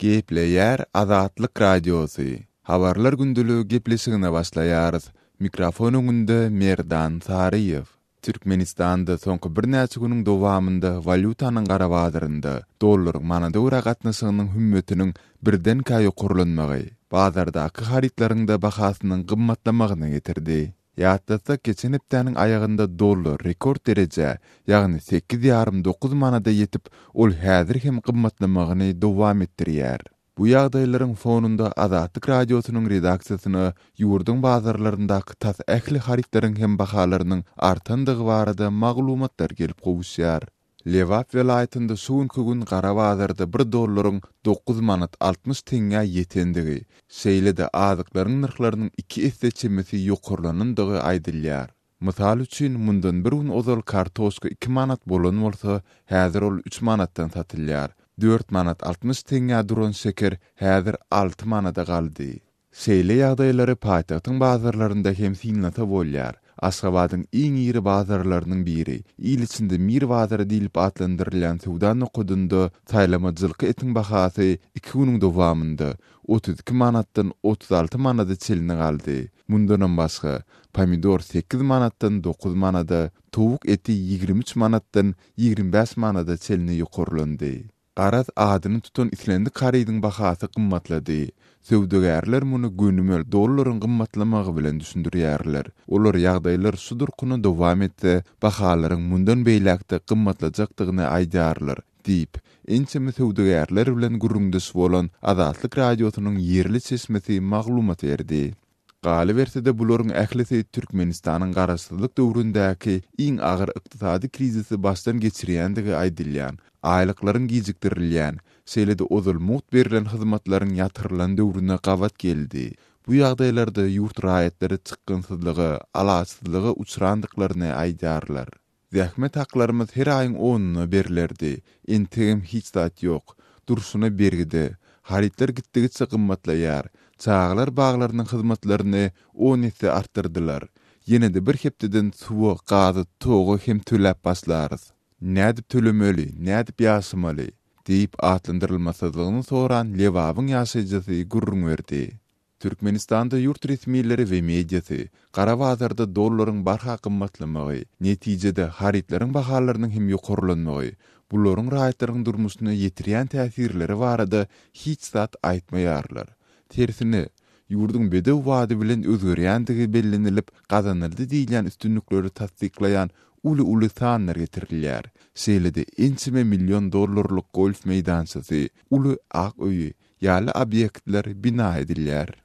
Gepleýär Azatlyk Radiosy, Habarlar gündeligi gepleşigine başlaýarys. Mikrofon öňünde Merdan Saryýew. Türkmenistanda soňky birnäçe günüň dowamynda walýutanyň gara bazarynda dollaryň manada görä gatnaşygynyň hümmetiniň birdenkä ýokarlanmagy, bazardaky harytlaryň-da bahasynyň gymmatlamagyna getirdi. Ýatlatsak, geçen hepdäniň aýagynda dollar rekord derejä, ýagny sekiz ýarym dokuz manada ýetip, ol häzir hem gymmatlamagyny dowam etdirýär. Bu ýagdaýlaryň fonunda Azatlyk Radiosynyň redaksiýasyna ýurduň bazarlaryndaky tas ähli harytlaryň hem bahalarynyň artandygy barada maglumatlar gelip gowuşýar. Lebap welaýatynda şu günki gün gara bazarda bir dollaryň dokuz manat 60 teňňä ýetendigi, şeýle-de azyklaryň nyrhlarynyň iki esse çemesi ýokarlanandygy aýdylýar. Mysal üçin, mundan bir gün ozal kartoşka iki manat bolan bolsa, häzir ol üç manatdan satylýar. Dört manat 60 teňňä duran şeker häzir alty manada galdy. Şeýle ýagdaýlary paýtagtyň bazarlarynda hem synlasa bolýar. Aşgabadyň iň iri bazarlarynyň biri, il içinde Mir bazary diýlip atlandyrylýan söwda nokadynda saýlama jylky etiň bahasy iki günüň dowamynda 32 manatdan 36 manada çenli galdy. Mundanam başga, pomidor sekiz manatdan dokuz manada, towuk eti 23 manatdan 25 manada çenli ýokarlandy. Garaz, adyny tutan islendik harydyň bahasy gymmatlady. Söwdagärler muny gönümel dollaryň gymmatlamagy bilen düşündirýärler. Olar ýagdaýlar şu durkuna dowam etse, bahalaryň mundan beýläk-de gymmatlajakdygyny aýdýarlar diýip, ençeme söwdagärler bilen gürrüňdeş bolan Azatlyk Radiosynyň ýerli çeşmesi maglumat berdi. Galyberse-de, bularyň ählisi Türkmenistanyň garaşsyzlyk döwründäki iň agyr ykdysady krizisi başdan geçirýändigi aýdylýan, aýlyklaryň gijikdirilýän, şeýle-de ozal mugt berlen hyzmatlaryň ýatyrylan döwrüne gabat geldi. Bu ýagdaýlarda ýurt raýatlary çykgynsyzlyga, alaçsyzlyga uçrandyklaryny aýdýarlar. Zähmet haklarymyz her aýyň onuna berlerdi. Entegem hiç zat ýok. Durşuna bergide. Harytlar gitdigiçe gymmatlaýar. Çagalar baglarynyň hyzmatlaryny on esse artdyrdylar. Ýene-de bir hepdeden suwa, gaza, toga hem töläp başlarys. Nädip tölemeli, nädip ýaşamaly? diýip, atlandyrylmasyzlygyny soran Lebabyň ýaşaýjysy gürrüň berdi. Türkmenistanda ýurt resmileri we mediasy gara bazarda dollaryň barha gymmatlamagy, netijede harytlaryň bahalarynyň hem ýokarlanmagy, bularyň raýatlaryň durmuşyna ýetirýän täsirleri barada hiç zat aýtmaýarlar. Tersine, ýurduň bedew bady bilen özgerýändigi bellenilip, gazanyldy diýilýän üstünlikleri tassyklaýan uly-uly sanlar getirilýär. Şeýle-de ençeme million dollarlyk golf meýdançasy, uly ak öýi, ýaly obýektler bina edilýär.